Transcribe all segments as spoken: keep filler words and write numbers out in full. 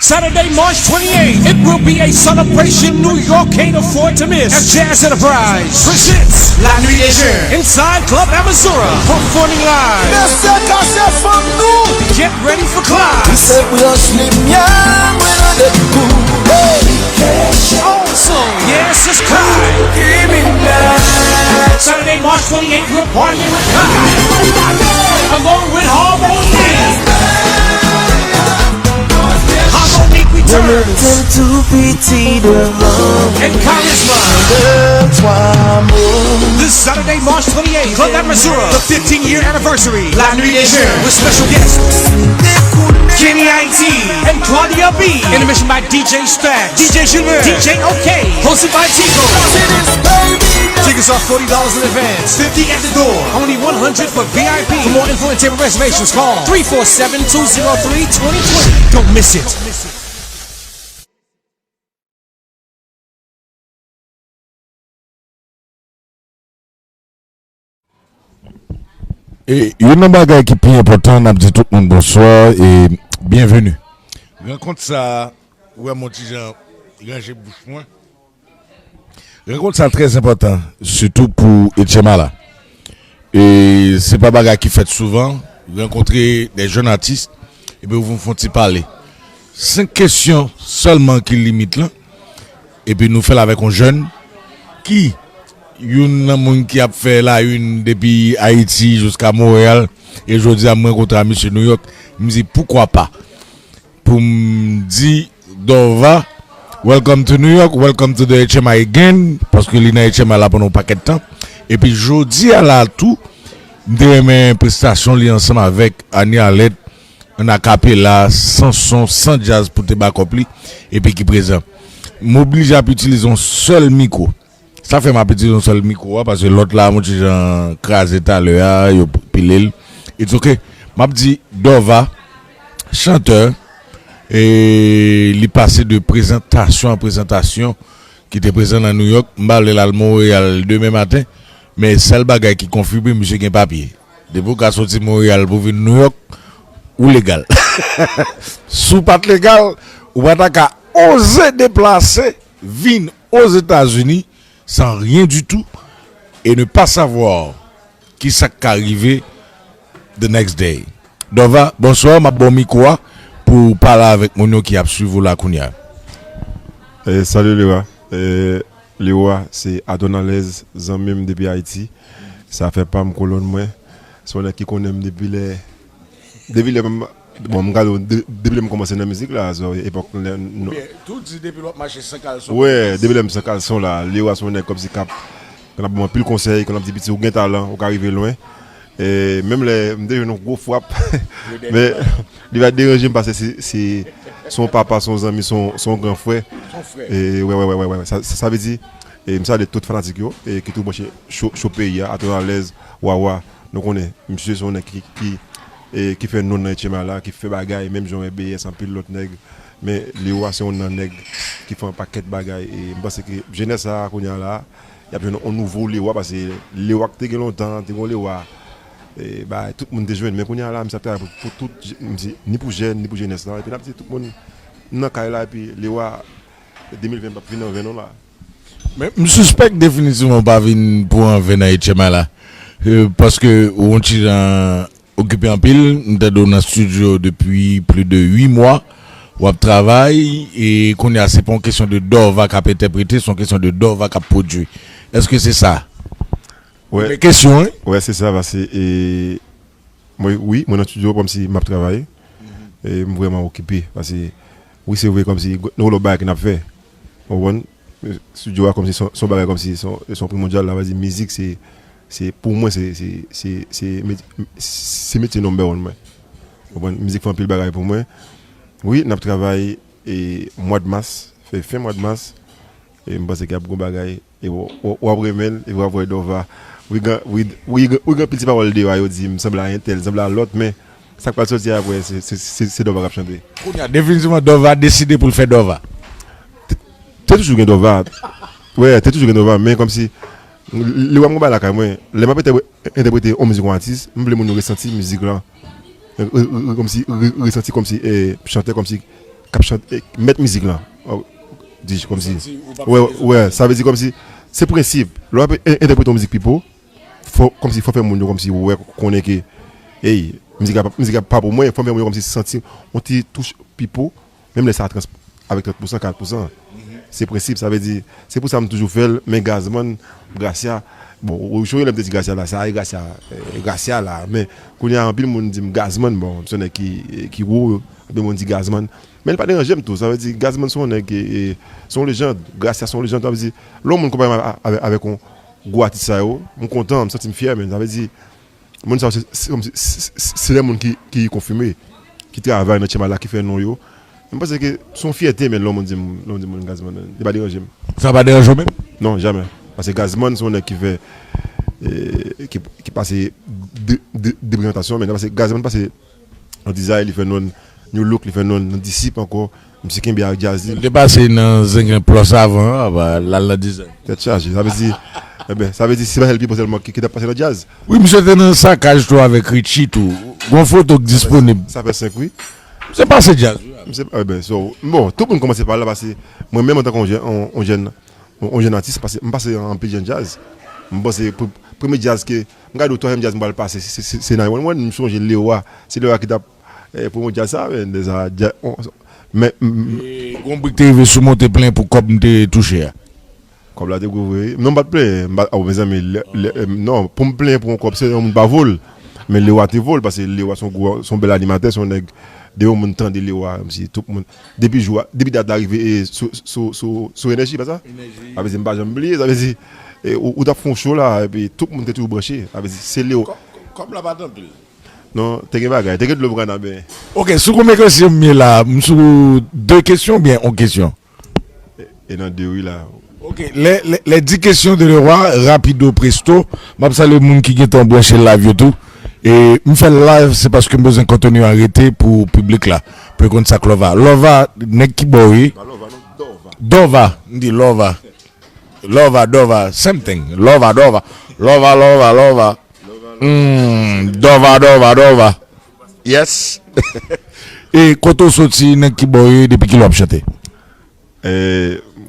Saturday, March twenty-eighth, it will be a celebration New York can't afford to miss. As Jazz Enterprise presents La Nuit des Jeunes inside Club Amazura, performing live. Mesye, kase fanm nou. Get ready for Clyde. Ou se branch limyè mwen nan lèt kou. Hey! Also, yes, it's Clyde. Kriminèl. Saturday, March twenty-eighth, we're partying with Clyde. Along with Harmony. Harmony returns. And Charisma. This Saturday, March twenty-eighth, Club Amazura, the fifteen year anniversary. La Nuit des Jeunes with special guests Kenny I T and Claudia B. Intermission by D J Stack, D J Junior, D J OK. Hosted by Tico. Tickets are forty dollars in advance, fifty at the door, only one hundred for V I P. For more info and table reservations, call three four seven, two zero three, twenty twenty. Don't miss it. E youn nan bagay ki pi enpòtan, n ap di tout moun bonswa e byenveni. Rankont sa a, ou wè m yon ti jan ranje bouch mwen. Rankont sa a trè enpòtan, sitou pou H M A la. E se pa bagay ki fèt souvan, rankontre de jèn atis, epi ou vin fè yon ti pale. Senk kesyon sèlman ki limit lan, epi nou fè l avèk yon jèn ki youn nan moun ki ap fè la une depi Ayiti jiska Monreyal, e jodi a m rankontre a misye Nouyòk, m di poukwa pa pou m di Dòva, welcome to New York, welcome to the H M I again, paske li nan H M I la pandan yon pakèt tan. Epi jodi a la tou, m te renmen prestasyon li ansanm avèk Annie Arlette, an akapela, san son, san djaz pou te bakòp li, epi ki prezan. M oblije ap itilize yon sèl mikwo. Sa fè m ap itilize yon sèl mikwo a, paske lòt la, m yon ti jan kraze talè a, yo pile l. It's ok. M ap di Dòva, chantè, e li pase de prezantasyon an prezantasyon, ki te prezan nan Nouyòk, m pa vle l al Monreyal demen maten, men sèl bagay ki konfime, misye gen papye. Depi w ka soti Monreyal pou vin Nouyòk, ou legal. Si w pa t legal, ou pa ta ka oze deplase, vin Ozetazini, san ryen ditou, e ne pa savwa ki sa k ka rive the next day. Dòva, bonswa, m ap ba w mikwo a pou w pale avèk moun yo ki ap swiv ou la kounye a. Eh, salut Lewa. Eh, Lewa, se Adonalez, zanmi m depi Ayiti. Sa fè pa m kolonn mwen. Se yon nèg ki konnen m depi lè, depi lè m, bon, m gade w, de- depi lè m kòmanse nan mizik la, so, epòk lè nou Oubyen, tou di depi lè w ap mache san kalson. Wè, depi lè m san kalson la, Lewa se yon nèg kòmsi k ap, k ap ban m anpil konsèy, k ap di piti ou gen talan, ou ka rive lwen. E menm lè m te jwenn yon gwo frap, men li pa deranje m paske se, se, se yon papa, se yon zanmi, se yon, se yon gran frè. Se yon frè. E, wè, wè, wè, wè, wè. Sa, sa, sa vle di, e m salye tout fanatik yo, e ki tou branche cho, cho peyi a, Adonalez, Wawa. Nou konnen, misye se yon nèg ki, ki, e ki fè non nan H M I la, ki fè bagay, menm jan wè B S, anpil lòt nèg. Men Lewa se yon nan nèg ki fè yon pakèt bagay, e m panse ke jenès sa a, kounye a la, y ap jwenn yon nouvo Lewa, paske Lewa ki te gen lontan, te gen yon Lewa, e, bay, tout moun te jwenn. Men kounye a la, misye ap travay pou, pou tout, je- misye, ni pou jèn, ni pou jenès lan. Epi n ap di tout moun nan kay la, epi Lewa de mil ven p ap vin an ven non la. Men m sispèk definitivman w pa vin pou an ven nan H M I la. E, paske ou yon ti jan okipe anpil, m tande w nan estidyo depi plis de uit mwa, w ap travay, e kounye a, se pa yon kesyon de Dòva k ap entèprete, se yon kesyon de Dòva k ap pwodui. Èske se sa? Wè. Premye kesyon, wi. Wè, se sa, paske, e, mwen, wi, mwen nan estidyo, kòmsi m ap travay, e m vrèman okipe, paske, wi, se vre, kòmsi, gen yon lòt bagay ke n ap fè, w konprann? Estidyo a kòmsi se yon, se yon bagay kòmsi se yon, se yon primòdyal, sa vle di mizik se, se, pou mwen, se, se, se, se met- se metye number one mwen. Ou konprann? Mizik fè anpil bagay pou mwen. Wi, n ap travay, e, mwa d mas, fè fen mwa d mas, e m panse ke ap gon bagay, e w, w, w ap renmen l, e w ap wè Dòva. Wi, gen, wi, wi, wi, gen anpil ti pawòl deyò a, yo di m sanble a entèl, sanble a lòt, men sa k pral soti apre, se, se, se, se Dòva k ap chante. Kounye a, definitivman, Dòva deside pou l fè Dòva. Te, te toujou gen Dòva. Wè, te toujou gen Dòva, men kòmsi, Lewa m gon bagay lakay mwen, lè m ap entèpre- entèprete yon mizik yon atis, m vle moun yo resanti mizik lan. Re- re- re- kòmsi, re- resanti kòmsi, e, chantè kòmsi, ap chante, mèt mizik lan. Di kòmsi. Wè, wè, sa vle di kòmsi se prensip. Lè w ap entèprete yon mizik Pipo, fò, kòmsi fò fè moun yo kòmsi wè, konnen ke, ey, mizik la, mizik la pa pou mwen, fò fè moun yo kòmsi santi yon ti touch Pipo, menm lè sa trans, avèk trant pousan, karant pousan. Se prensip, sa vle di, se pou sa m toujou fè l, men Gazman, Gracia, bon, ou chonje lè m te di Gracia la, sa e Gracia, eh, Gracia la, men kounye a anpil moun di m Gazman, bon, se yon nèg ki, ki wo, anpil moun di Gazman, men li pa deranje m tou, sa vle di, Gazman se yon nèg, eh, se yon lejand, Gracia se yon lejand, sa vle di, lè yon moun konpare m avè-, avèk yon gwo atis sa yo, m kontan, m santi m fyè, men sa vle di, moun sa yo se, se, se, se, se de moun ki, ki konfime, ki travay nan tchenbay la, ki fè non yo. M panse ke se yon fyète, men lè yon moun di m, lè yon moun di m moun Gazman, li pa deranje m. Sa pa deranje w menm? Non, jamè. Paske Gazman se yon nèg ki fè, eh, ki, ki pase de, de, de prezantasyon, men paske Gazman pase nan Dizay, li fè non, New Look, li fè non nan Disip ankò. Misye kenbe ak djaz li. Li te pase nan Zenglen Plus avan, apa, l al nan Dizay. Tèt chaje. Sa vle di, enben, sa vle di, se pa sèl Pipo sèlman ki, ki t ap pase nan djaz. Wi, misye te nan Sakaj tou avèk Richie tou. Gon foto k disponib. Sa fè senk, wi. Misye pase djaz, wi. Misye, enben, so, bon, tout moun kòmanse pa la, paske mwen menm, antanke yon jèn, yon, yon jèn, yon, yon jèn atis, paske m pase anpil jèn djaz. M panse pre-, premye djaz ke M gade yon twazyèm djaz m pral pase, se, se, se, se nine one one, m sonje Lewa. Se Lewa ki t ap, eh, pwomot djaz sa, men, deza, dja-, on, men, m, m, E, gon bri k te rive sou mwen, te plenyen pou kòb m te touche a. Kòb la te gwo vre, wi. Non, m pa t plenyen, m pa, oh, mezanmi, lè, lè, eh, non, pou m plenyen pou yon kòb, se yon moun pa vo l. Men Lewa te vo l, paske Lewa se yon gwo, se yon bèl animatè, se yon nèg, de yon moun tande Lewa, kòmsi tout moun, depi jou a, depi dat la rive, e, sou, sou, sou, sou Enèji, pa sa? Enèji. Sa vle di, m pa janm bliye, sa vle di, e, ou, ou t ap fè yon show la, epi tout moun te toujou branche. Sa vle di, se Lewa. Kò-, kò-, kòb la pa t anpil. Non, te gen bagay, te gen dlo pou kannabe. Ok, sou konbyen kesyon m ye la? M sou de kesyon oubyen yon kesyon? E, e nan de wi la. Ok, les, les, les dix questions de Leroy, rapido presto. M ap salye moun ki gentan branche live yo tou. E m fè live, se paske m bezwen konteni an rete pou piblik la. Pou yo konn sa k Lova. Lova, nèg ki bò w ye? Pa Lova, non, Dova. Dova, m di Lova. Lova, Dova, same thing. Lova, Dova. Lova, Lova, Lova. Hmm, Dova, Dova, Dova. Yes. E kote w soti, nèg ki bò w ye, depi kilè w ap chante? E,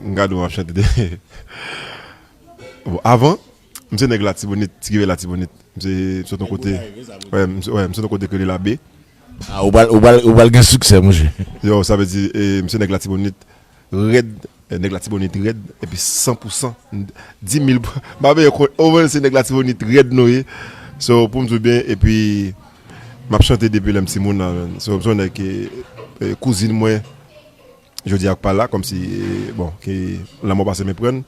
m gade w ap chante de. Bon, avan, m se nèg Latibonit, Ti Rivyè Latibonit. M se, m sot yon kote. Wè, m se, wè, m sot yon kote ke li Labe. Ah, ou pral, ou pral, ou pral gen siksè, monchè. Yo, sa vle di, e, m se nèg Latibonit rèd, e, nèg Latibonit rèd, epi san pou san, di mil, m pa vle konn, o mwen se nèg Latibonit rèd nou ye. So, pou m di w byen, epi m ap chante depi lè m timoun la, man. So, m se yon nèg ke, e, kouzin mwen, jodi a k pa la, kòmsi, e, bon, ke lanmò pase men prann,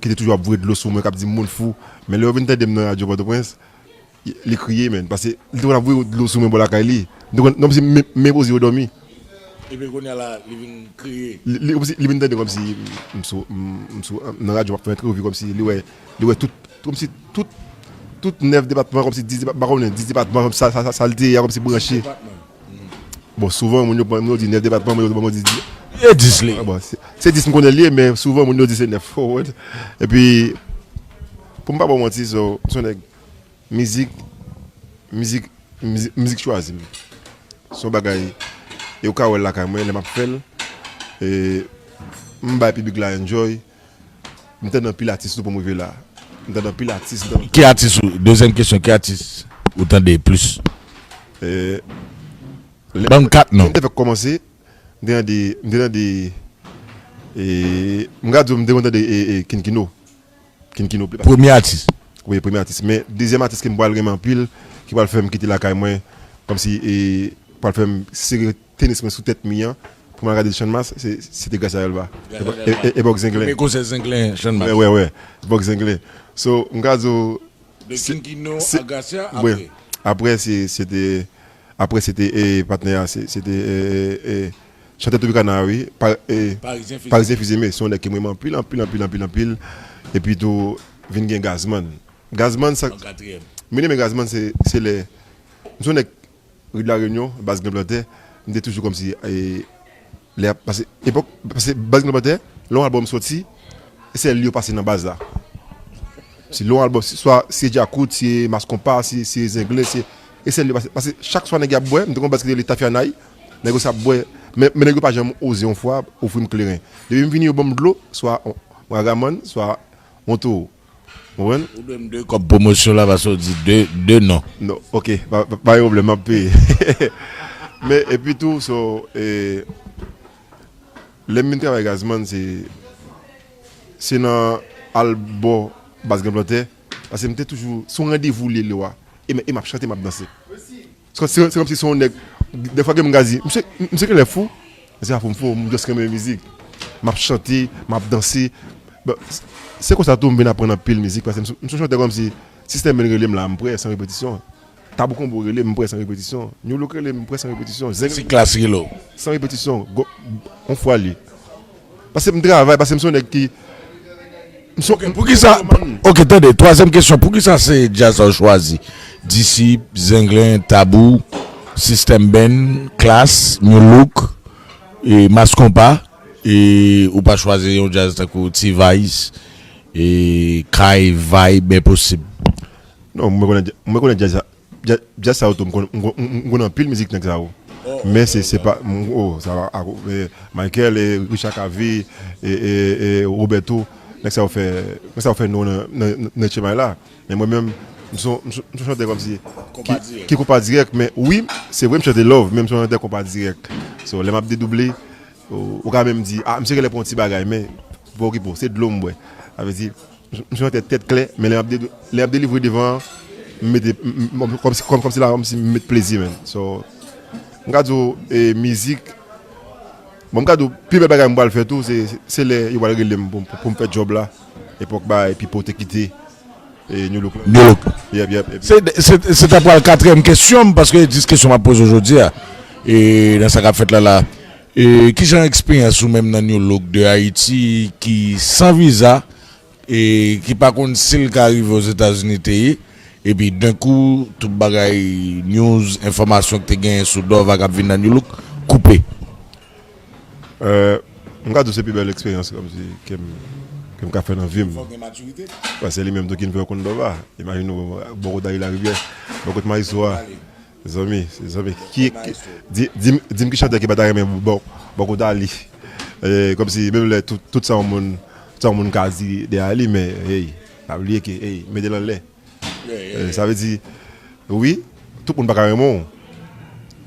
ki te toujou ap voye dlo sou mwen, k ap di m moun fou. Men lè yo vin tande m nan radyo Pòtoprens, li kriye, man, paske li te konn ap voye dlo sou mwen bò lakay li. Li te konn, kòmsi m, m poze yo dòmi. Epi kounye a la, li vin kriye. Li, li, kòmsi, li vin tande kòmsi m sou, m, m sou, nan radyo, m ap fè entèvyou, kòmsi li wè, li wè tout, kòmsi tout, tout nèf depatman, kòmsi dis depatman, pa konnen, dis depatman, kòmsi sa, sa, sa, sa l te ye a, kòmsi branche. Depatman. Bon, souvan, moun yo, moun yo di nèf depatman, moun yo, moun yo di, di, E dis li. Ah, bon, se, se dis m konnen li ye, men souvan, moun yo di se nèf forward. Epi, pou m pa ba w manti, so, m se yon nèg, mizik, mizik, mizik, mizik chwazi m. Se yon bagay, e ou ka wè l lakay mwen, lè m ap fè l, e m bay piblik la enjoy. M tande anpil atis tou pou m rive la. M tande anpil atis, m tande Ki atis ou, dezyèm kesyon, ki atis ou tande plis? E, lè, Ban m kat non. Lè m te fèk kòmanse, m te tande, m te tande, e, m ka di w, m te konn tande, e, e, Kinkino. Kinkino pli pase. Premye atis. Wi, premye atis. Men dezyèm atis ke m pral renmen anpil, ki pral fè m kite lakay mwen, kòmsi, e, pral fè m sere tenis mwen sou tèt mi an, pou m al gade Channmas, se, se te Gracia Delva. Gracia Delva. Epòk, e, e, epòk Zenglen. Premye konsè Zenglen, Channmas. Wè, wè, wè. Epòk Zenglen. So, m ka di w, De Kinkino a Gracia, apre. Apre, se, se te, apre, se te, e, patnè a, se, se te, e, e, e, chantè Tropicana a, wi, Pa-, e, Parizyen Fizeme. Parizyen Fizeme. Se yon nèg ke m renmen anpil, anpil, anpil, anpil, anpil. Epi tou, vin gen Gazman. Gazman, sa, An katriyèm. M renmen Gazman, se, se lè, m se yon nèg Ri de la Reyinyon, baz Gran Plantè, m te toujou kòmsi, e, lè, paske epòk, paske baz Gran Plantè, lè yon albòm soti, e sèl li yo pase nan baz la. Si lè yon albòm, si, swa si e Djakout, si e Mass Konpa, si, si e Zenglen, si, e sèl li yo pase. Paske chak swa nèg y ap bwè, m te konn baz ki rele Tafyanay, nèg yo sa ap bwè, Men, men nèg yo pa janm oze yon fwa ofri m kleren. Depi m vini, yo ban m dlo, swa on, on Ragaman, swa on towo. Ou konprann? Ou dwe m de kòb pwomosyon la paske w di de, de non. Non, ok, pa, pa, pa gen pwoblèm, m ap peye. Men, epi tou, so, e, lè m vin travay Gazman, se, se nan al bò baz Gran Plantè, paske m te toujou, se yon randevou li ye lè w a, e m, e m ap chante, m ap danse. Se, se, se kòmsi se yon nèg, dèfwa gen moun ka di, misye, misye genlè fou, men se pa fou m fou, m just renmen mizik. M ap chante, m ap danse. Bon, se konsa tou m vin aprann anpil mizik, paske m se, m se yon chantè kòmsi, sistèm band rele m la, m prè san repetisyon. Tabou Konbo rele m, m prè san repetisyon. New Look rele m, m prè san repetisyon. Zeng. Si Klass rele w. San repetisyon. Go, on fwa li. Paske m travay, paske m se yon nèg ki, m se yon. Ok, poukisa, ok, tande, twazyèm kesyon, poukisa se djaz sa w chwazi? D C, Zenglen, Tabou, System Band, Klass, New Look, e Mass Konpa, e ou pa chwazi yon djaz tankou T-Vice, e Kay, Vibe, enposib. Non, mwen konnen, mwen konnen djaz sa. Djaz, djaz sa yo tou, m konn, m konn, m konn anpil mizik nèg sa yo. Men se, se pa, m, oh, sa, a, e, Michael, e, Richard Cavé, e, e, e, Roberto, nèg sa yo fè, nèg sa yo fè non nan, nan, nan, nan chemen la. Men mwen menm, m se yon, m se, m se yon chantè kòmsi, ki, ki konpa dirèk, men wi, se vre m chante love, men m se yon chantè konpa dirèk. So, lè m ap dedouble, ou, ou ka menm di, ah, misye genlè pran yon ti bagay, men, pa okipe w, se dlo m bwè. Sa vle di, M se yon tèt, tèt klè, men lè m ap de, lè m ap delivre devan an, m mete, m, m, m, kòmsi, kòm, kòmsi la, kòmsi m met plezi, man. So, m ka di w, e, mizik, bon, m ka di w, pi bèl bagay m pral fè tou, se, se, se lè yo pral rele m pou, pou, pou m fè djòb la, epòk bagay Pipo te kite, e, New Look la. New Look. Yep, yep, yep. Se, se, se ta pral katriyèm kesyon m, paske dis kesyon m ap poze w jodi a, e, nan sa k ap fèt la, la. E, kijan eksperyans ou menm nan New Look de Ayiti ki san viza, e ki pa konn si l ka rive Ozetazini te ye, epi denkou tout bagay, news, enfòmasyon ki te genyen sou Dòva k ap vin nan New Look koupe. Euh, m ka di w se pi bèl eksperyans kòmsi ke m, ke m ka fè nan vi m. Fò w gen matirite. Wè, se li menm tou ki vin fè w konn Dòva. Imajine w, bò kote Dali Larivyè, bò kote Maestro a. Mezanmi, mezanmi, ki, ki, di, di, di m ki chantè ki pa ta renmen bò, bò kote a li. E, kòmsi, menm lè tout, tout sa yon moun, tout sa yon moun ka di dèyè li, men, hey, pa bliye ke, hey, mete l anlè. E, sa vle di, wi, tout moun pa ka renmen w.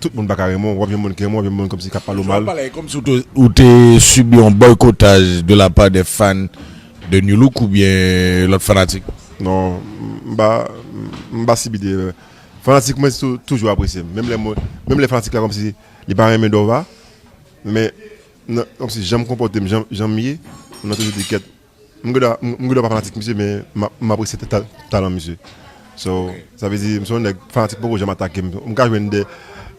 Tout moun pa ka renmen w. W ap jwenn moun ki renmen w, w ap jwenn moun kòmsi k ap pale w mal. Pale kòmsi ou te, ou te sibi yon boycottage de la part des fans de New Look oubyen lòt fanatik? Non, m pa, m pa sibi de Fanatik mwen tou, toujou apresye m. Menm lè mwen, menm lè fanatik la kòmsi li pa renmen Dòva, men nan, kòmsi jan m konpòte m, jan, jan m ye, m nan toujou di kèt. M gen dwa, m, m gen dwa pa fanatik misye, men m, m apresye ta, ta, talan misye. So, sa vle di, m se yon nèg fanatik poko janm atake m. M ka jwenn de,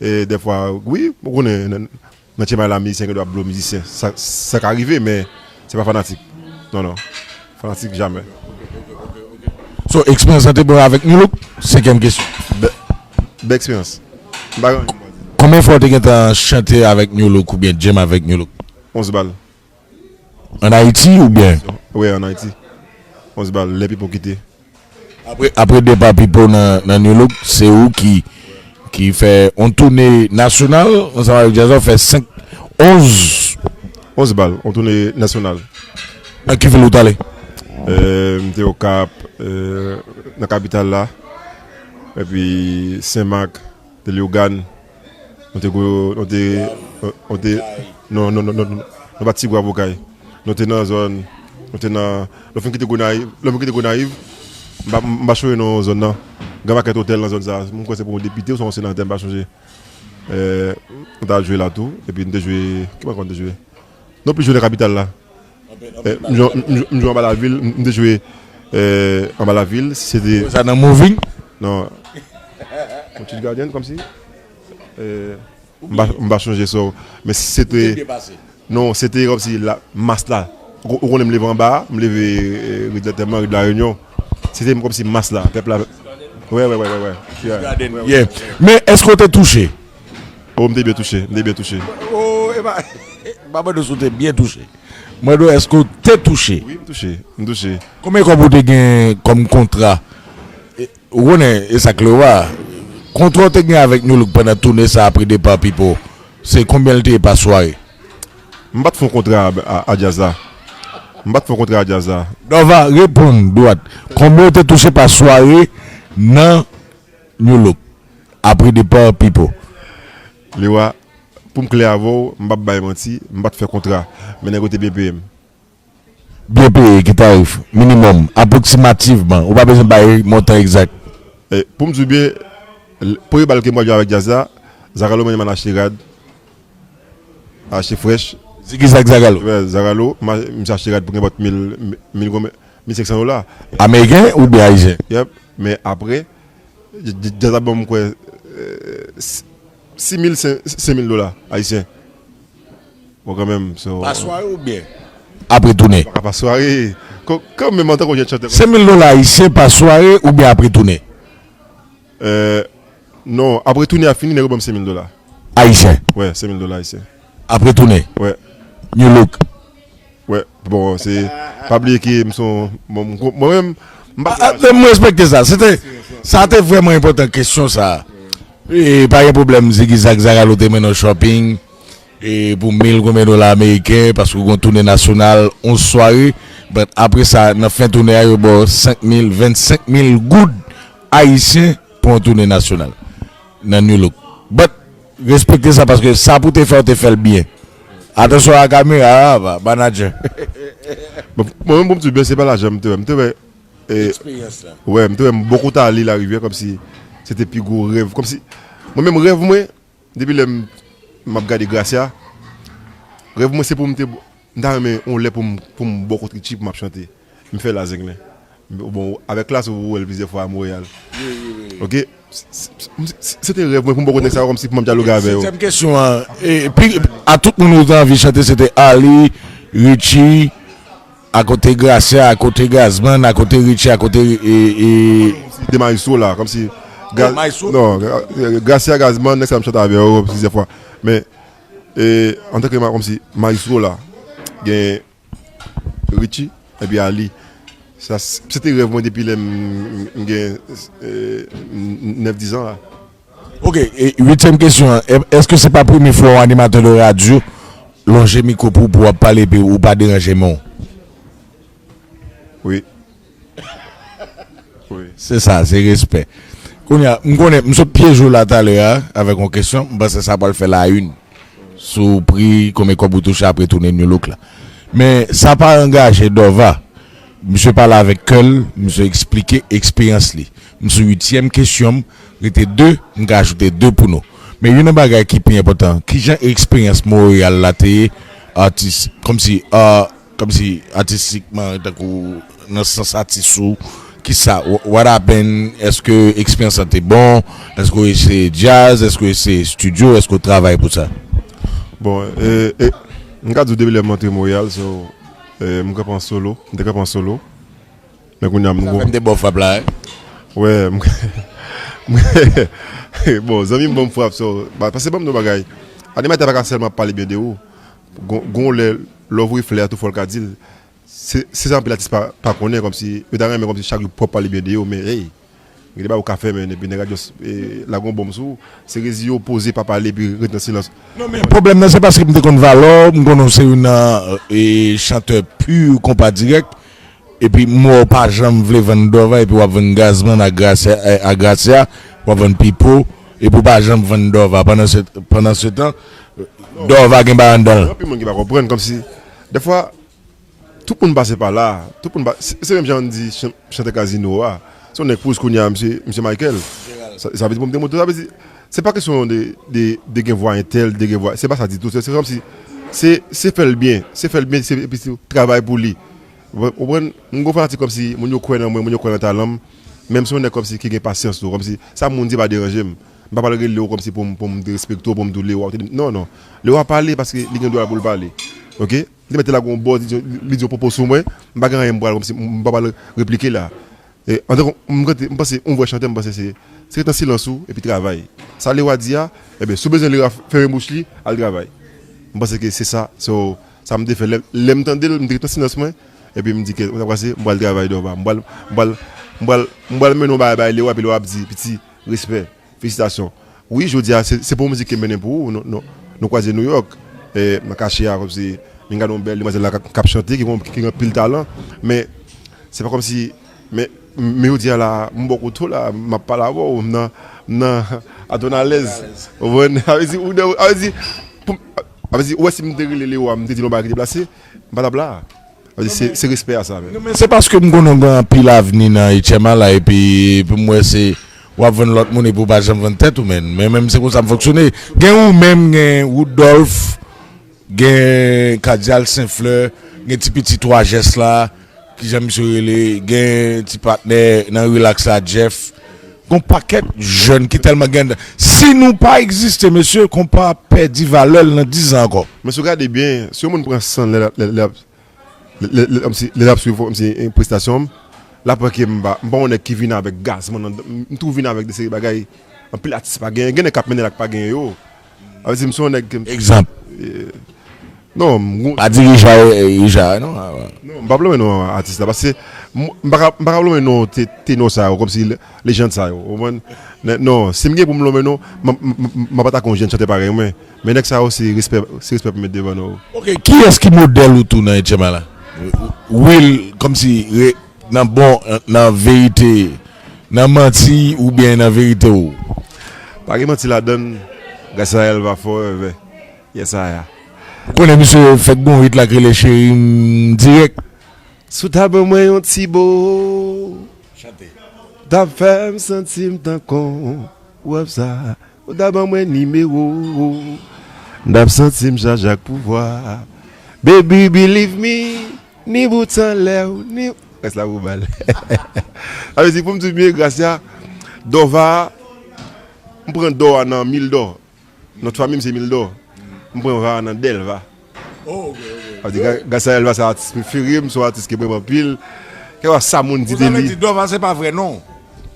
e, dèfwa, wi, ou konnen, nan, Nan chemen la, mizisyen gen dwa blow mizisyen. Sa, sa ka rive, men se pa fanatik. Non, non. Fanatik, jamè. So, eksperyans lan te bon avèk New Look? Senkyèm kesyon. Bè, bèl eksperyans. M pa gen anyen pou m di. Konbyen fwa w te gentan chante avèk New Look oubyen jam avèk New Look? Onz bal. Ann Ayiti oubyen? Wi, ann Ayiti. Onz bal, lè Pipo kite. Apre, apre depa Pipo nan, nan New Look, se ou ki, ki fè yon toune nasyonal ansanm avèk Jazz, ou fè senk, onz. Onz bal, yon toune nasyonal. Nan ki vil ou t ale? Euh, m te Okap, euh, nan kapital la, epi Senmak, te Leyogàn, nou te gwo, nou te, nou te, non, non, non, non, nou pa t Tigwav, Okay. Nou te nan zòn, nou te nan, lè w fin kite Gonayiv, lè w fin kite Gonayiv, m pa, m pa chonje non zòn nan. Gen pakèt otèl nan zòn sa, m kwè se pou yon depite oswa yon senatè, m pa chonje. Eh, nou ta jwe la tou, epi nou te jwe, ki bò ankò nou te jwe? Non plis jwe nan kapital la. Eh, m jwe, m jwe, m jwe anba lavil, m, m te jwe, eh, anba lavil, se te. Sa nan Moving? Non. Yon ti gadyen kòmsi. Eh, m pa, m pa chonje sa. Men se te. Non, se te kòmsi la, mas la. Ou, ou konnen m leve anba, m leve, eh, rid Lantèman, rid Larenyon. Se te kòmsi mas la, pèp la. Wè, wè, wè, wè, wè. Yeah. Yeah. Men èske w te touche? Oh, m te byen touche, m te byen touche. Oh, e pa, m pa mande w si w te byen touche. Mwen mande w èske w te touche? Wi, m touche, m touche. Konbyen kòb ou te gen kòm kontra? E, ou konnen, e sa k lewa. Kontra w te gen avèk New Look pandan toune sa apre depa Pipo, Se konbyen l te ye pa sware? M pa t fè yon kontra a, a, a djaz la. M pa t fè yon kontra a djaz la. Dòva, reponn dwat. Konbyen w te touche pa sware nan New Look apre depa Pipo? Lewa, pou m klè avè w, m p ap bay manti, m pa t fè kontra. Men nèg yo te byen peye m. Byen peye, ki tarif? Minimòm, apwoksimativman. Ou pa bezwen bay montan egzak. E, pou m di w byen, l- premye bal ke m pral jwe avèk djaz la, Zagalo mande m al achte rad, achte frèch. Zigizag Zagalo. Wè, Zagalo, m a- m achte rad pou nenpòt mil, mil, mil senk san dola. Ameriken oubyen ayisyen? Yep. Men apre, dj- dj- djaz la ban m kwè sis mil, senk mil dola ayisyen. Bon, kanmenm, so. Pa sware oubyen? Apre tounen. Pa pa sware. Kanmenm, antanke yon jèn chantè. Senk mil dola ayisyen pa sware oubyen apre tounen? Euh, non, apre tounen a fini, nèg yo ban m senk mil dola. Ayisyen? Wè, senk mil dola ayisyen. Apre tounen? Wè. New Look? Wè, bon, se. Pa bliye ke m se yon. Bon, m- mwen menm, m pa. Ah, ah, men mwen respekte sa. Se te, sa te vrèman enpòtan kesyon sa. E pa gen pwoblèm, Zigizag Zagalo te mennen w shopping e pou mil konbyen dola ameriken, paske w gen yon tounen nasyonal, yon sware. But apre sa, nan fen tounen an, yo ba w senk mil, vennsenk mil goud ayisyen pou yon tounen nasyonal nan New Look. But respekte sa, paske sa pou te fè, w te fè l byen. Atansyon a kamera a, manadjè. Bon, mwen menm, pou m di w byen, se pa lajan m te wè. M te wè. E, Eksperyans la. Wè, m te wè m bò kote ale Larivyè, kòmsi se te pi gwo rèv. Kòmsi, mwen menm, rèv mwen, depi lè m m ap gade Gracia, rèv mwen se pou m te, m ta renmen yon lè pou m, pou m bò kot Richie pou m ap chante. M fè la Zenglen. Bon, avèk Klass ou wè l plizyè fwa a Monreyal. Ok? Se- se- se- Se te rèv mwen pou m bò kot nèg sa yo kòmsi pou m ap dyaloge avè yo. Setyèm kesyon an, e, pi, a tout moun ou te anvi chante, se te Arly, Richie, akote Gracia, akote Gazman, akote Richie, akote, e, e, De maestro la, kòmsi. Ga- maestro? Non, Ga- Gracia, Gazman, nèg sa m chante avè yo plizyè fwa. Men, e, antanke ma- kòmsi maestro la, gen Richie, epi Arly. Sa, s- se te rèv mwen depi lè m m gen e, n- nèf diz an la. Ok, e, uityèm kesyon an, e- èske se pa premye fwa yon animatè de radyo lonje mikwo pou, pou w ap pale epi ou pa deranje men w? Wi. Wi. Se sa, se respè. Kounye a, m konnen, m sot pyeje w la talè a avèk yon kesyon, m panse sa pral fè la une sou pri, konbyen kòb ou touche apre tounen New Look la. Men sa pa angaje Dòva. Misye pale avèk kè l, misye eksplike eksperyans li. M sou uityèm kesyon m, rete de, m ka ajoute de pou nou. Men youn nan bagay ki pi enpòtan, kijan eksperyans Monreyal la te ye, atis, kòmsi, ah, kòmsi atistikman, tankou nan sans atis ou, kisa, wh- what happened, èske eksperyans lan te bon, èske w eseye djaz, èske w eseye estidyo, èske w travay pou sa? Bon, e, e, m ka di w depi lè m antre Monreyal, so, e, m kanpe an solo, m te kanpe an solo. Men kounye a m Sa fè m te ba w frap la, wi. Wè, m, m, bon, zanmi m ban m frap, so, ba- paske ban m nou bagay. Animatè pa ka sèlman ap pale byen de ou. Gon gon lè, lè w voye flè a tou fò l ka di l. Se se sa anpil atis pa pa konnen, kòmsi, yo ta renmen kòmsi chak jou pwòp pale byen de yo, men hey, gen de bagay ou ka fè, men epi nèg a just e, lage yon bonm sou ou. Se rezi yo poze pa pale epi ret nan silans. Non, men pwoblèm nan, se paske m te konn valè w, m konnen w se youn nan e, chantè pi konpa dirèk, epi m wè w pa janm vle vann Dòva, epi w ap vann Gazman ak Gracia, e, ak Gracia, w ap vann Pipo, epi w pa janm vann Dòva. Pandan se, pandan se tan, Dòva gen bagay anndan l. Anpil moun ki pa konprann, kòmsi, dèfwa, tout moun pase pa la, tout moun pa, se se menm jan n di chan- chantè kazino a, se yon nèg pou kounye a, misye, misye Michael. Sa sa vle di pou m te monte, sa vle di, se pa kesyon de, de, de gen vwa entèl, de gen vwa, se pa sa ditou, se se kòmsi, se se fè l byen, se fè l byen, se epi se travay pou li. Ou konprann? M gon fanatik kòmsi moun yo kwè nan mwen, moun yo kwè nan talan m. Menm si yon nèg kòmsi ki gen pasyans tou, kòmsi sa moun di pa deranje m. M pa pral rele w kòmsi pou m pou m derespekte w, pou m di w Lewa, ou te di m, non, non. Lewa pale paske li gen dwa pou l pale. Ok? Li te mete lage yon bòz, li di li di yon pwopo sou mwen, m pa gen anyen m pral kòmsi m pa pral replike la. E, antanke m rete, m panse yon vrè chantè, m panse se se ret nan silans ou epi travay. Sa Lewa di a, ebyen, si w bezwen Lewa fèmen bouch li, al travay. M panse ke se sa, so, sa m te fè. Lè, lè m tande l, m te ret nan silans mwen, epi m di ke, ou ta prase, m pral travay Dòva. M pral, m pral, m pral, m pral mennen yon bagay bay Lewa, epi Lewa ap di, piti, respè, felisitasyon. Wi, jodi a, se se pa yon mizik ke m mennen pou ou, non, non. Nou kwaze Nouyòk, e, nan kache a, kòmsi, m gade yon bèl demwazèl la k ap, k ap chante, ki gen, ki gen anpil talan, men se pa kòmsi, men, men jodi a la, m bò kote w la, m ap pale avè w, m nan, m nan, a ton alèz. Ou konprann? A vle di, ou, a vle di, pou, a vle di, ou wè si m te rele Leo a, m te di l yon bagay ki deplase, m pa t ap la. Se, se respè a sa menm. Non, men se paske m konnen w gen anpil avni nan H M A la, epi pou m wè se w ap vann lòt moun epi w pa janm vann tèt ou, menn. Men menm se konsa m fonksyone. Gen ou menm, gen Woodolph, gen Kadial Senflè, gen ti pitit Twa Jès la, kijan misye rele, gen ti patnè nan Relax la, Jeff. Gon pakèt jèn ki tèlman gen. Si nou pa egziste, mesye, konpa ap pèdi valè l nan diz an ankò. Men si w gade byen, si yon moun pran san l lè, lè, lè, lè, lè, lè, kòmsi, lè l ap swiv, kòmsi, eh, prestasyon m, l ap wè ke m pa, m pa yon nèg ki vin avèk gazman nan, m, m toujou vin avèk de seri bagay, anpil atis pa genyen, gen nèg k ap mennen la k pa genyen yo. A vle di, m se yon nèg ke m Egzanp. Eh, non, m Pa di Richard, eh, Richard, non? Ah, ouais. Non, m p ap lonmen non atis la, paske m, m pa ka, m pa ka lonmen non te, tenò sa yo, kòmsi le, lejand sa yo, ou konprann? Nè, non, si m gen pou m lonmen non, m, m, m, m ap atake yon jèn chantè parèy mwen. Men nèg sa yo, se respè, se respè pou m met devan non. Ok, kiyès ki modèl ou tou nan H M A la? Will, kòmsi, re, nan bon, nan verite, nan manti oubyen nan verite ou? Pa gen manti ladann, Gracia Elva forever. Yes, I am. Ou konnen misye fèk gon hit la k rele Cheri m dirèk. Si w ta ban mwen yon ti bo, Chante. W t ap fè m santi m tankou w ap sa. Ou ta ban mwen nimewo w. M t ap santi m chaje ak pouvwa. Baby, believe me, ni bout anlè w, ni. Rès la pou bal. Sa vle di, pou m di w byen, Gracia, Dòva, m pran Dò a nan Mildò. Nòt fanmi m se Mildò. M pran Va a nan Dèlva. Oh, ok, ok. Sa vle di, Ga-, Gracia Elva se atis prefere m, se yon atis ke m renmen anpil. Kèlkeswa sa moun di de li. Ou sa vle di Dòva se pa vrè non?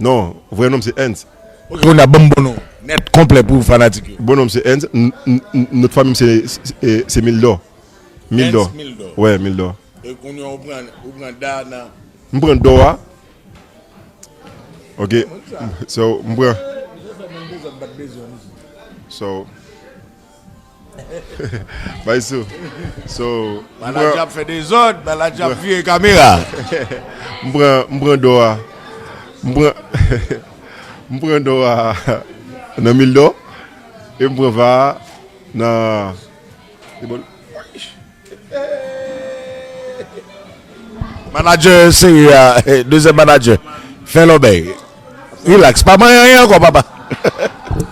Non, vrè non m se Ernst. Ok, kounye a ban m bon non nèt konplè pou fanatik yo. Bon non m se Ernst, n-, n-, n-, nòt fanmi m se, se, se Mildò. Mildò. Ernst Mildò. Wè, Mildò. E kounye a ou pran, ou pran Da nan M pran Dò a. Ok. So, m pran. So, bay sou. So, m pran. Maladjè ap fè dezòd, maladjè ap vire kamera. M pran, m pran Dò a. M pran, m pran Dò a nan Mildò. E m pran Va a nan, e bon. Manadjè serye a, dezyèm manadjè. Fè lòbèy. Relax. Pa manyen anyen ankò, papa.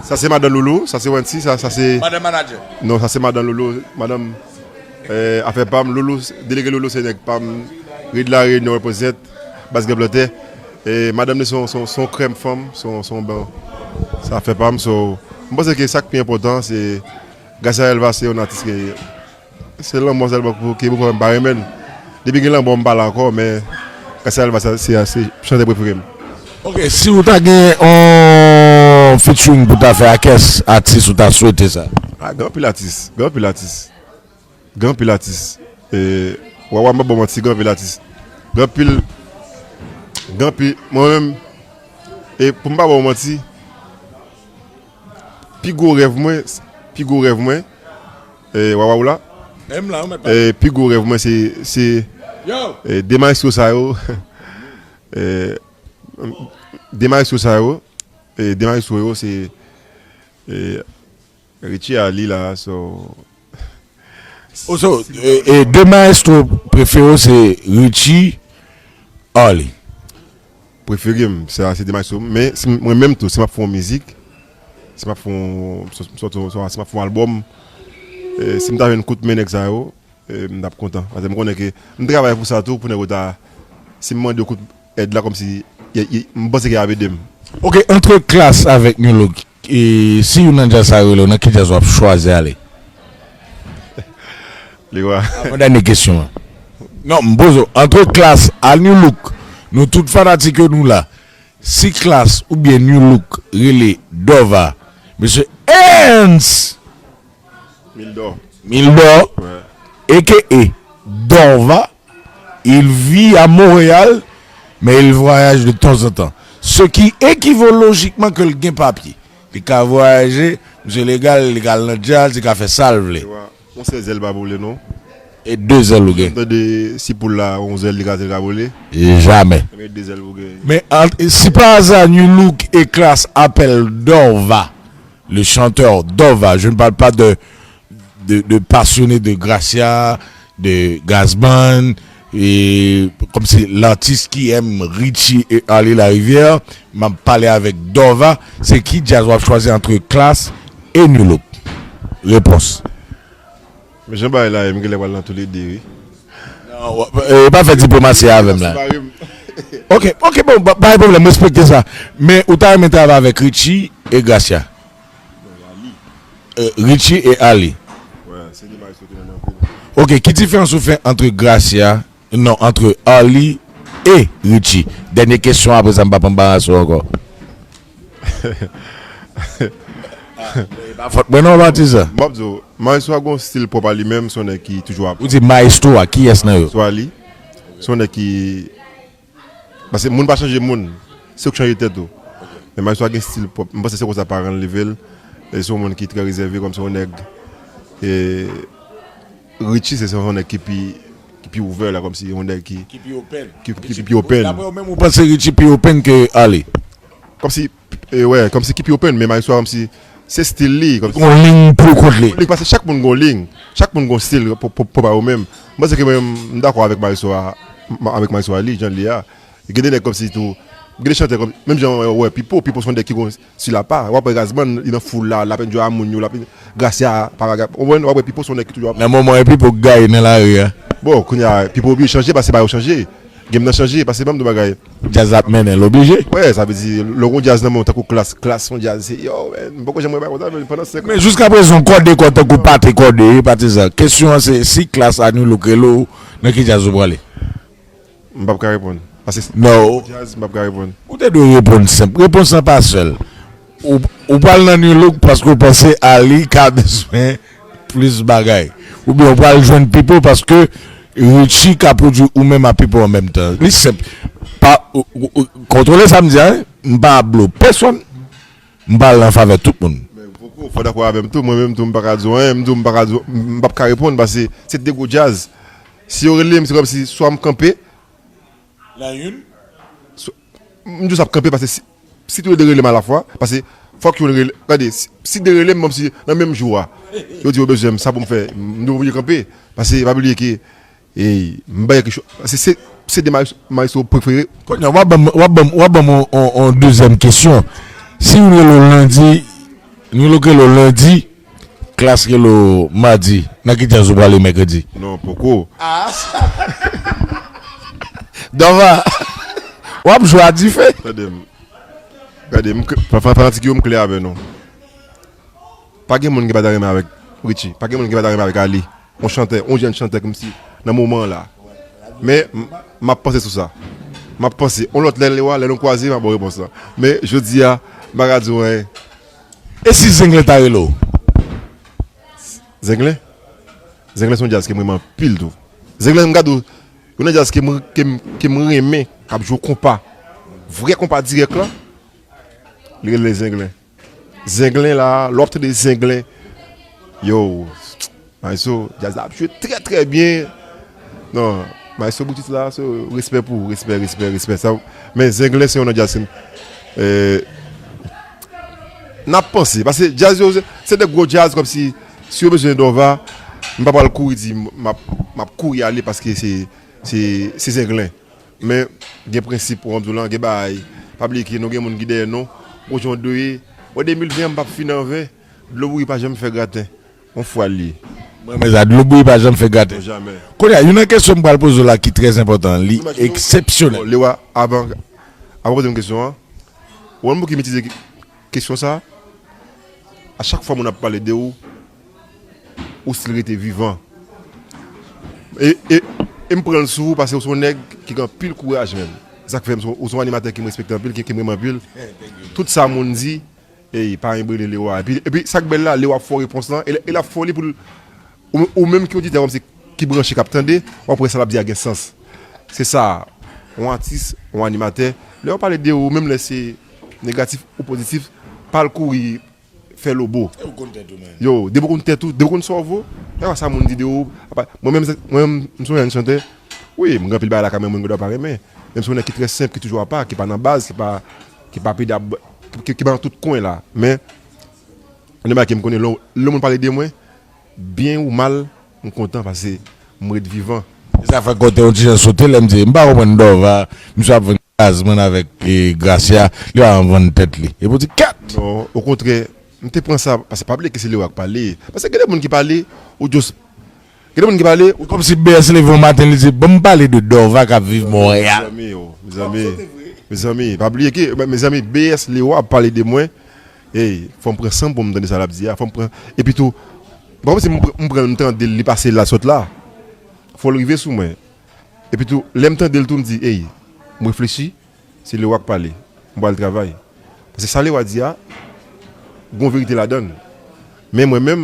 Sa se madan Loulou, sa se Wency, sa, sa se. Madan manadjè. Non, sa se madan Loulou, madan, eh, afè pa m. Loulou, delege Loulou se nèg pa m. Rid La Réunion represent, baz Gran Plantè. E madanm li se yon, se yon, se yon krèm fanm, se yon, se yon bon. Sa afè pa m, so, m panse ke sa k pi enpòtan, se Gracia Elva se yon atis ke Se lanmò sèlman pou, ke pou fè m pa renmen l. Depi gen lanmò, m pa la ankò, men Gracia Elva se, se, se chantè prefere m. Ok, si ou ta gen yon featuring pou ta fè, ak kiyès atis ou ta swete sa? Ah, gen anpil atis, gen anpil atis. Gen anpil atis. E, Wawa, m pa ba w manti, gen anpil atis. Gen anpil, gen anpil, mwen menm, e pou m pa ba w manti, pi gwo rèv mwen, pi gwo rèv mwen, e, Wawa ou la? M la, ou mèt pale. E, pi gwo rèv mwen se, se, e, de maestro sa yo. E, de maestro sa yo. E, de maestro yo, se, e, Richie a li la, so. Oh, so, e, e, de maestro prefere w se Richie, Arly. Prefere m, se, se de maestro m. Men si m, mwen menm tou, si m ap fè yon mizik, si m ap fè yon, si, si, si, si m ap fè yon albòm, e, si m ta jwenn kout men nèg sa yo, e, m t ap kontan. Paske m konnen ke m travay pou sa tou, pou nèg yo ta, si m mande yo kout èd la, kòmsi, y, y, m panse ke y ap ede m. Ok, entre Klass avèk Nu-Look, e, si youn nan djaz sa yo rele w, nan ki djaz w ap chwazi ale? Li wa. Avan dènye kesyon an. Non, m poze w. Entre Klass a Nu-Look, nou tout fanatik yo nou la. Si Klass oubyen Nu-Look rele Dòva, mesye Ernst Mildor. Mildor, ouais, A K A Dòva, il vit à Montréal, mais il voyage de temps en temps. Ce qui équivaut logiquement que l gen papye. Li ka vwayaje, Misye legal, li ka al nan djaz, li ka fè sa l vle. Yon sèl zèl pa vole non. E de zèl ou gen. Tande si poul la yon zèl li ka di l ka vole. Jamè. Men de zèl ou gen. Men si pa aza Nu Look e Klass apèl Dorva, le chanteur Dorva, je ne parle pas de de, de passionné de Gracia, de Gazman, e kòmsi l'artiste qui aime Richie et Arly Larivière, m ap pale avèk Dorva, se ki djaz w ap chwazi antre Klass e Nu Look? Repons. Men jan bagay la ye, m genlè pral nan toulede wi. E pa fè diplomasi avè m la. Ok, ok, bon, pa gen pwoblèm, m respekte sa. Men ou ta renmen travay avèk Richie e Gracia? Richie e Arly. Ok, ki diferans ou fè antre Gracia, non, antre Arly e Richie? Dènye kesyon, apre sa m p ap anbarase w ankò. E pa fòt mwen non, Batista. M ap di w, Maestro a gen yon stil pwòp a li menm, se yon nèg ki toujou ap. Ou di Maestro a, kiyès nan yo? Maestro Arly, se yon nèg ki Paske moun pa chanje moun, se ou k chanje tèt ou. Men Maestro a gen stil pwòp. M panse se konsa paran l leve l. E se yon moun ki trè rezève kòm se yon nèg. E Richie se se yon nèg ki pi ki pi ouvè la kòmsi yon nèg ki. Ki pi open. Ki, ki, ki pi open. Daprè ou menm ou panse Richie pi open ke Arly? Kòmsi, e, wè, kòmsi ki pi open, men Maestro a kòmsi se stil li. Kòmsi. Gon liy pou kont li. Gon liy paske chak moun gon liy. Chak moun gon stil pwòp pa yo menm. M panse ke mwen menm m dakò avèk Maestro a, avèk Maestro Arly, jan l ye a. Gen de nèg kòmsi tou, gen de chantè kòm, menm jan w wè Pipo, Pipo se yon nèg ki gon stil apa. W ap wè Gazman, li nan foul la, l ap enjoy a moun yo, l ap, Gracia, pa bagay. Ou konprann, w ap wè Pipo se yon nèg ki toujou ap. Nan moman e Pipo k gaye nan lari a. Bon, kounye a, Pipo oblije chanje, paske bagay yo chanje. Game nan chanje, paske ban m di w bagay. Djaz ap mennen l oblije. Wè, sa vle di, lè w gon djaz nan men w tankou Klass, Klass se yon djaz, se, yo, man, m poko janm wè bagay konsa, men pandan senk an. Men jiskaprezan, kòde kò tankou Patrick Kòde, Patizan. Kesyon an se, si Klass a Nu Look rele w, nan ki djaz ou prale? M p ap ka reponn. Paske si w di m djaz, m p ap ka reponn. Ou te dwe reponn senp. Repons lan pa sèl. Ou, ou pral nan Nu Look paske w panse Arly ka bezwen plis bagay. Oubyen ou pral jwenn Pipo paske Richie ka pwodui ou menm a Pipo an menm tan. Li senp. Pa, ou, ou, ou, kontwole sa m di a, wi. M pa ap blo pèsonn. M pale an favè tout moun. Men poko, fò w dakò avè m tou. Mwen menm tou, m pa ka di w anyen. M di w m pa ka di w, m p ap ka reponn paske se de gwo djaz. Si yo rele m, se kòmsi swa m kanpe. Nan youn? M jis ap kanpe paske si, si tou le de rele m alafwa, paske fòk youn rele, gade, si, si de rele m, kòmsi nan menm jou a, yo di yo bezwen m, sa pou m fè, m oblije kanpe. Paske pa bliye ke Ey, m bay kèk cho, se, se, se de maestro prefere. Kounye a, w ap ban m, w ap ban m, w ap ban m on, on, on dezyèm kesyon. Si nou rele w lendi, nou rele w lendi, Klass rele w madi, nan ki djaz ou prale mèkredi? Non, poko. Ah. Dòva, w ap jwe a dife. Tande m. Gade, m, fanatik yo, m klè avè nou. Pa gen moun ki pa ta renmen avèk Richie. Pa gen moun ki pa ta renmen avèk Ali. Yon chantè, yon jèn chantè kòmsi nan moman an la. Men, m, m ap panse sou sa. M ap panse. Yon lòt lè, lè w a, lè nou kwaze, m ap ba w repons lan. Men, jodi a, m pa ka di w anyen. E si Zenglen ta rele w? Zenglen? Zenglen se yon djaz ke m renmen anpil tou. Zenglen, m gade w, youn nan djaz ke m, ke m, ke m renmen, k ap jwe konpa. Vrè konpa dirèk la, li rele Zenglen. Zenglen la, lè w ap tande Zenglen, yo, Maestro, djaz la ap jwe trè, trè byen. Non, Maestro Brutus la, so, respè pou ou, respè, respè, respè. Sa, men Zenglen se youn nan djaz ke m, eh, n ap panse. Paske djaz yo, se, se de gwo djaz, kòmsi, si yo bezwen Dòva, m pa pral kouri di, m ap, m ap kouri ale paske se, se, se Zenglen. Men, gen prensip, w ap di w lan, gen bagay. Pa bliye ke nou gen moun ki dèyè nou. Bon, jan w dwe ye. Bon, de mil ven an, m p ap fin an ven. Dlo bouyi pa janm fè graten. Yon fwa l ye. M renmen sa, dlo bouyi pa janm fè graten. Jamè. Kounye a, youn nan kesyon m pral poze w la ki trè enpòtan, li eksepsyonèl. Bon, Lewa, avan, avan w poze m kesyon an, ou wè m pou ki m itilize kesyon sa a? A chak fwa moun ap pale de ou, ou still rete vivan. E, e, e m pran l sou ou paske ou se yon nèg ki gen anpil kouraj menm. Sa k fè m se, ou se yon animatè ke m respekte anpil, ke, ke m renmen anpil. Tout sa moun di, ey, pa enbrele Lewa. Epi, epi sa k bèl la, Lewa ap fè w repons lan, e, e l ap fè w li pou l, ou, ou menm ki oditè kòmsi ki branche, k ap tande, w ap wè sa l ap di a gen sans. Se sa, yon atis, yon animatè, lè yo pale de ou, menm lè se negatif ou pozitif, pa al kouri fè lobo. Yo, depi w konn tèt ou, depi w konn sa w vo, e pa sa moun di de ou. Apa, mwen menm, mwen menm, m se yon jèn chantè. Wi, m gen anpil bagay lakay mwen, moun gen dwa pa renmen. Men m se yon nèg ki trè senp, ki toujou apa, ki pa nan baz, ki pa, ki pa pede ap, ki, ki, ki pa nan tout kwen la. Men, yon bagay ke m konnen, lè, lè moun pale de mwen, byen ou mal, m kontan paske m ret vivan. E sa fè kò te yon ti jan sote lè m di, m pa konprann Dòva, misye ap vann Gazman avèk, e, Gracia, li pa vann tèt li. Epi w di, kèt! Non, okontrè, m te pran sa, paske pa bliye ke se Lewa k pale. Paske gen de moun ki pale, ou just, gen de moun ki pale, ou kòmsi B S leve yon maten, li di, ban m pale de Dòva k ap viv Monreyal. Mezanmi, oh, mezanmi, mezanmi, pa bliye ke, mezanmi, B S Lewa ap pale de mwen. Ey, fò m pran san pou m tande sa l ap di a. Fò m pran, epi tou, m pa kòmsi m pran, m pran, m tande l, li pase la, sot la. Fò l rive sou mwen. Epi tou, lè m tande l tou, m di, ey, m reflechi, se Lewa k pale. M pral travay. Paske sa Lewa di a, gon verite ladan l. Men mwen menm,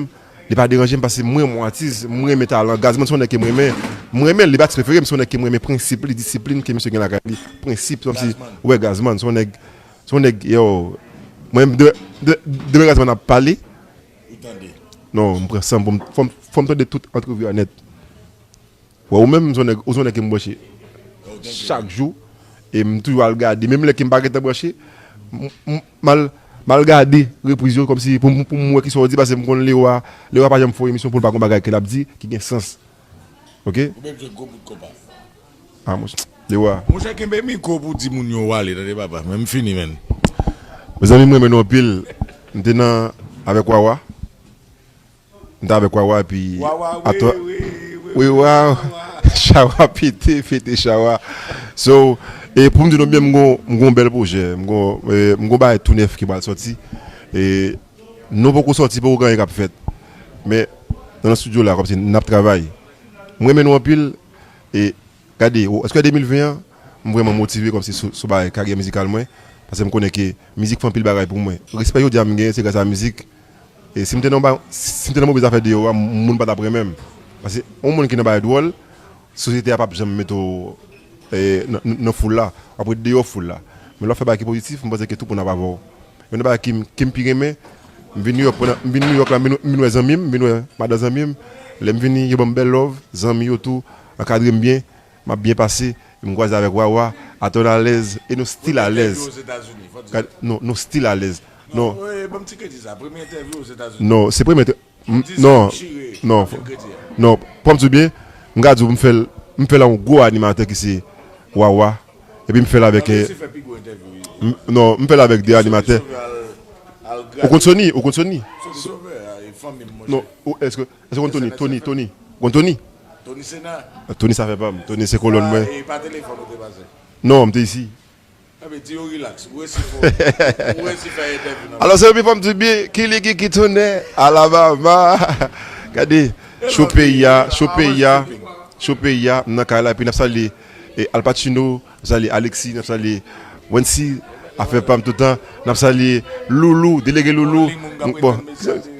li pa deranje m paske mwen, mwen atis, mwen renmen talan. Gazman se yon nèg ke mwen renmen. Mwen renmen l, li pa atis prefere m, se yon nèg ke mwen renmen prensip li, disiplin ke misye gen lakay li. Prensip, se kòmsi, wè, Gazman, se yon nèg, se yon nèg, yo, mwen menm, de, de, de Gazman ap pale. Non, m pran san m pou m, fò m, fò m tande tout antrevi a nèt. Wè, ou menm, ou se yon nèg, ou se yon nèg ke m branche chak jou. E m toujou al gade. Menm lè ke m pa gentan branche, m, m, m al, m al gade repriz yo kòmsi pou, m- pou m wè kisa w di, paske m konn Lewa, Lewa pa janm fè yon emisyon pou l pa gon bagay ke l ap di ki gen sans. Oke? Ou menm se gwo bout konpa. Ah, monchè, Lewa. Monchè, kenbe mikwo pou di moun yo w ale, tande papa. Men m fini, menn. Mezanmi, m renmen nou anpil. M te nan, avèk Wawa. M t avèk Wawa, epi Wawa, wi, atò, wi, wi, wi, Wawa. Wawa. Chawa pete, pete chawa. So, e pou m di nou byen, m gon, m gon bèl pwojè, m gon, e, m gon bagay tou nèf ki pral sòti. E non poko sòti, poko gen anyen k ap fèt. Men, nan, nan estidyo la, kòmsi n ap travay. M renmen nou anpil, e Gade, o, èske de mil ven an, m vrèman motive kòmsi sou, sou bagay karyè mizikal mwen, paske m konnen ke mizik fè anpil bagay pou mwen. Respè jodi a m genyen, se gras a mizik. E si m te nan ba, si m te nan move zafè deyò a, moun pa t ap renmen m. Paske yon moun ki nan bagay dwòl, sosyete a p ap janm mete w, e, nan, nan, nan foul la. W ap ret deyò foul la. Men lè w fè bagay ki pozitif, m panse ke tout moun ap avè w. Youn nan bagay ki m, ki m pi renmen, m vin Nouyòk, pandan m vin Nouyòk la, m vin, m vin wè zanmi m, m vin wè madan zanmi m. Lè m vini, yo ban m bèl love, zanmi yo tou ankadre m byen, m ap byen pase, m kwaze avèk Wawa, Atò alèz, e nou still alèz. Premye entèvyou Ozetazini, fò di sa. Gad, non, nou still alèz. Non, non, e, ban m ti kredi sa, premye entèvyou Ozetazini. Non, se premye entè-, m- Di sa, non, m chire, non, ban m ti kredi a. Non, pou m di w byen, m ka di w, m fè l, m fè l a yon gwo animatè ki se Wawa. Epi m fè l avèk, Mande eh, si fè pi gwo entèvyou, wi. M- non, m fè l avèk de animatè. Sove al, al Ou konn gade. Sony? Ou konn Sony? Sony Sove, a, e fanmi m, monchè. Non, ou, èske, èske ou konn Tony? Tony, Tony. Ou konn Tony? Tony Sena. Tony sa fè pa m. Tony se kolòn mwen. E pa telefòn ou te pase? Non, m te isi. Enben, di yo relax. Ou resi fò. Ou resi fè entèvyou nan. Alò, se yon fòm di byen, Kiliki ki tounen Alabama. Gade, cho peyi a, cho peyi a, cho peyi a, m nan kay la, epi n ap salye, e, Al Pacino, n ap salye Alexis, n ap salye Wency, afè pa m toutan, n ap salye Loulou, delege Loulou. Bon,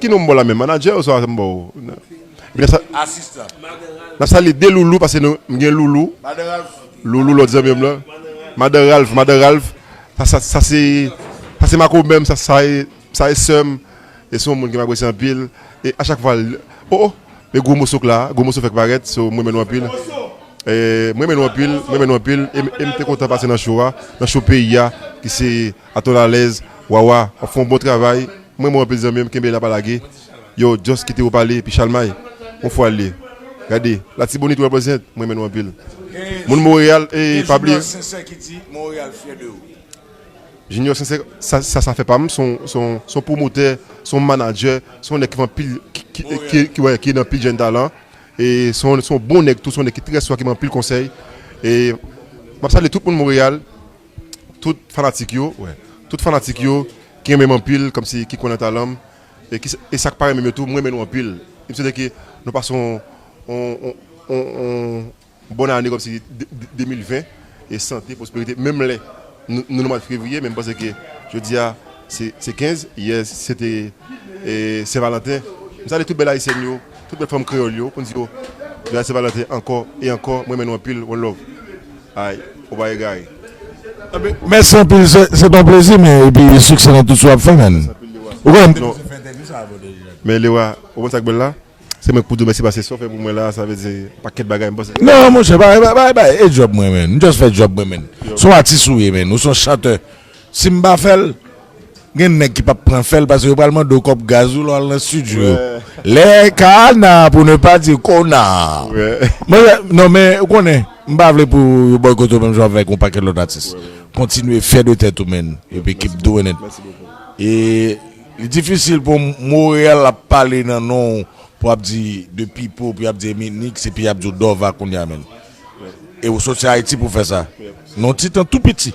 ki non m ba w la menm, manadjè oswa m ba w? Epi n ap sa- Asistan. N ap salye de Loulou, paske nou, m gen Loulou. Madan Ralph. Loulou, lòt zanmi m lan. Madan Ralph, Madan Ralph. Sa, sa, sa se, sa se makomè m, sa, sa e, sa e sè m. E se yon moun ke m apresye anpil. E a chak fwa, l- oh, oh, men gwo moso k la, gwo moso fèk parèt, so m renmen nou anpil. E, m renmen nou anpil, m renmen nou anpil. E, m- e m te kontan pase nan show a, nan show peyi a, ki se Atò Lalèz, Wawa, w ap fè yon bon travay. M renmen w anpil zanmi m, kenbe la pa lage. Yo, Just kite w pale, epi Chalmay, yon fwa l ye. Gade, Latibonit represent, m renmen nou anpil. Moun Monreyal, e pa bliye. Junior Sensè ki di, Monreyal fyè de ou. Junior Sensè, sa, sa, sa fè pa m, se yon, se yon, se yon pwomotè, se yon manadjè, se yon nèg ki fè anpil, ki, ki, ki, ki, wè, ki nan pil jèn talan. E se yon, se yon bon nèg tou, se yon nèg ki trè swa, ki ban anpil konsèy. E m ap salye tout moun Monreyal, tout fanatik yo, wè, tout fanatik yo ki renmen m anpil, kòmsi ki kwè nan talan m, e ki, e sa k pa renmen m yo tou, m renmen nou anpil. E m swete ke nou pase yon, yon, yon, yon, yon bòn ane kòmsi de, de, de mil ven, e sante, pwosperite, menm lè nou, nou nan mwa fevriye, men m panse ke jodi a, se, se kenz, yè, se te, e, Sen Valanten. M salye tout bèl ayisyèn yo, tout bèl fanm kreyòl yo, pou n di yo, jodi a Sen Valanten ankò e ankò, m renmen nou anpil, one love. Ay, ou pa egare. Mèsi anpil, se, se ton plezi, men epi siksè nan tout sa w ap fè, menn. Ou konnen m te Non. bezwen fè entèvyou. Men Lewa, ou konn sa k bèl la? Se mwen k pou di w mèsi paske sa w fè pou mwen la, sa vle di pakèt bagay m panse. Non, monchè, bay, bay, bay, bay, e djòb mwen, menn. M just fè djòb mwen, menn. Se yon atis ou ye, menn. Ou se yon chantè. Si m pa fè l, gen nèg ki p ap pran fè l paske yo pral mande w kòb gaz ou lè w al nan estidyo. Lè kana, pou ne pa di kona. Monchè, non, men ou konnen, m pa vle pou yo bòykote w menm jan avèk yon pakèt lòt atis. Kontinye fyè de tèt ou, menn. Epi keep doing it. E li difisil pou Montréal ap pale nan non w pou ap di de Pipo, pou y ap di Eminik, epi y ap di w Dòva kounye a, menn. E ou soti Ayiti pou fè sa. Nan yon ti tan tou piti.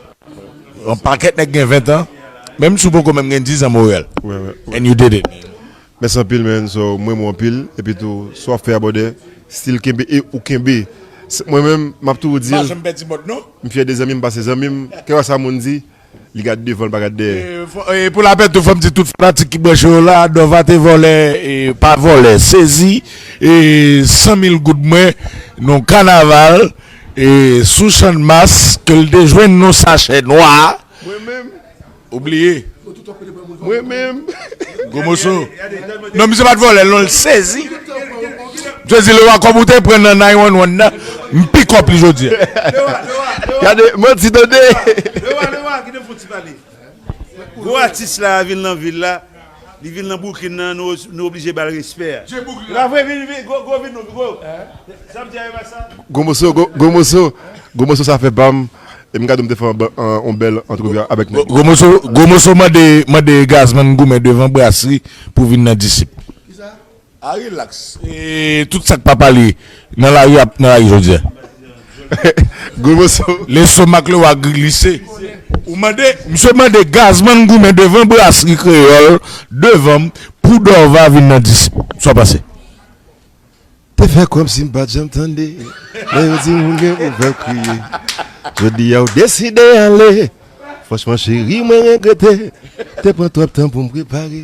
Yon pakèt nèg gen ven tan, menm si w poko menm gen diz an Montréal. And you did it. Mèsi anpil, man. So, mwen, mwen anpil. Epi tou, sa w ap fè a, brother, still kenbe e ou kenbe. Mwen menm, m ap toujou di l. Pa janm pèdi mòd, non. M fyè de zanmi m, pase zanmi m. Kèlkeswa sa moun di, li gad devan, li pa gad dèyè. E pou lapè tou, fò m di tout fanatik ki branche yo la, Dòva te vòlè, e pa vòlè, sezi, e san mil goud mwen, nan kanaval, e sou Channmas, ke l te jwenn nan sachè nwa. Mwen menm. Ou bliye. Mwen menm. Gwo moso. Non, misye pa t vòlè, non, l sezi. Misye di, Lewa, kòb ou te pran nan nine one one nan, m pikòp li jodi a. Gade, manti tande. Lewa, Lewa, kite fon ti pale. Gwo atis la vin nan vil la, li vin nan Brooklyn nan, nou, nou oblije ba l respè a. L ap vin, vin, gwo, gwo vin nou, gwo. Sa m di a, e pa sa? Gwo moso, gwo, gwo moso. Gwo moso sa fè pa m. E m gade m te fè yon ba-, yon, yon bèl antrevi avèk nèg. Gwo moso, gwo moso mande, mande Gazman goumen devan brasri pou vin nan Disip. A, relax. E tout sa k pa pale nan lari ap nan lari jodi a. Gwo moso. Lestomak Lewa glise. Ou mande, misye mande Gazman goumen devan brasri kreyòl, devan m, pou Dòva vin nan Disip. Sa w panse? Te fè kòmsi m pa t janm tande. Lè yo di moun gen pou fè w kriye. Jodi a w deside ale. Franchman, cheri, mwen regrete. Te pran twòp tan pou m prepare.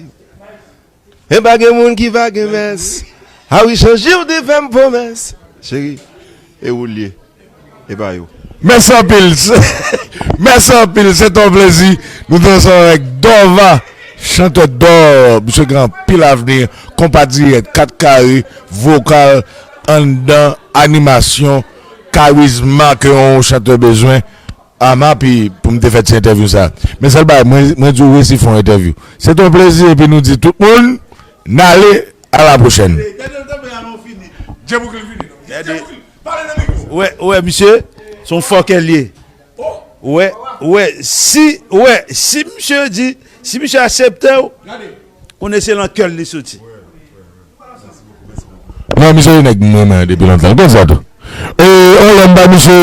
E pa gen moun ki pa gen mès. A wi, chanje w te fè m pwomès. Cheri, e ou l ye. E pa yo. Mèsi anpil. Mèsi anpil. Se t on plezi. Nou te ansanm avèk Dòva, chantè Dò. Misye gen anpil avni. Konpa dirèk, kat kare, vokal, anndan, animasyon, karizma ke yon chantè bezwen. I'm happy pou m te fè ti entèvyou sa. Men sèl bagay, mwen, mwen di w resi fè yon entèvyou. Se t on plezi epi nou di tout moun, n ale, a la pwochèn. Gade, gade. Ou wè, ou wè, misye, se yon fòkè l ye. Ou wè, ou wè, si, ou wè, si misye di, si misye aksepte w, konnen se nan kè l li soti. Non, misye se nèg m renmen depi lontan. L konn sa tou. E, on lè m ba misye,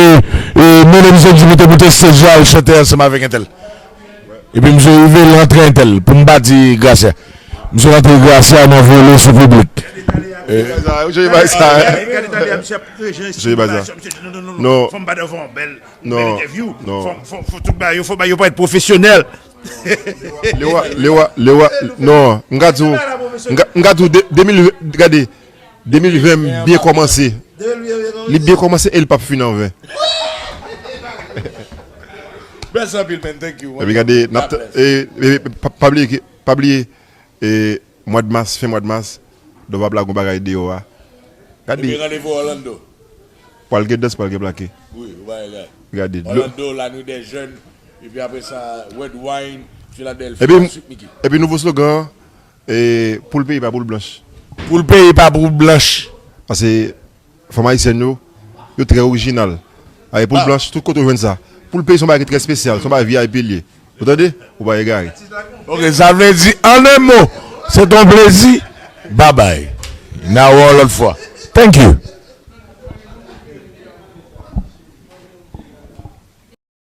e, mennen misye di m te moute stage la, l chante ansanm avèk entèl. Epi misye rive, l rantre entèl, pou m pa di Gracia. Misye rantre Gracia nan vole sou piblik. E, non, non. Fò m ba devan bèl, bèl entèvyou. Fò, fò, fò tout bagay yo, fò bagay yo parèt pwofesyonèl. Lewa, Lewa, Lewa, non, m ka di w, m ka, m ka di w, de, de mil ven, gade, de mil ven byen kòmanse. Li byen kòmanse e li p ap fini an ven. Mèsi anpil, man. Thank you. Epi gade, n ap, e, e, pa, pa bliye, pa bliye, e, mwa d mas, fen mwa d mas, Dòva ap lage yon bagay deyò a. Gade. Epi randevou Orlando. Pral gen dans, pral gen plake. Wi, ou pa egare. Gade. Orlando, la nuit des jeunes. Epi apre sa, Red Wine, Philadelphia, Sweet Mickey. Epi nouvo slogan an, e, poul peyi pa poul blanch. Poul peyi pa poul blanch. Paske fanm ayisyèn yo, yo trè orijinal. Aye poul blanch, tout kote w jwenn sa. Poul peyi se yon bagay ki trè espesyal, se yon bagay V I P l ye. Ou tande? Ou pa egare. Ok, sa vle di, an en mo, se t on plezi. Babay. N a wè w lòt fwa. Thank you.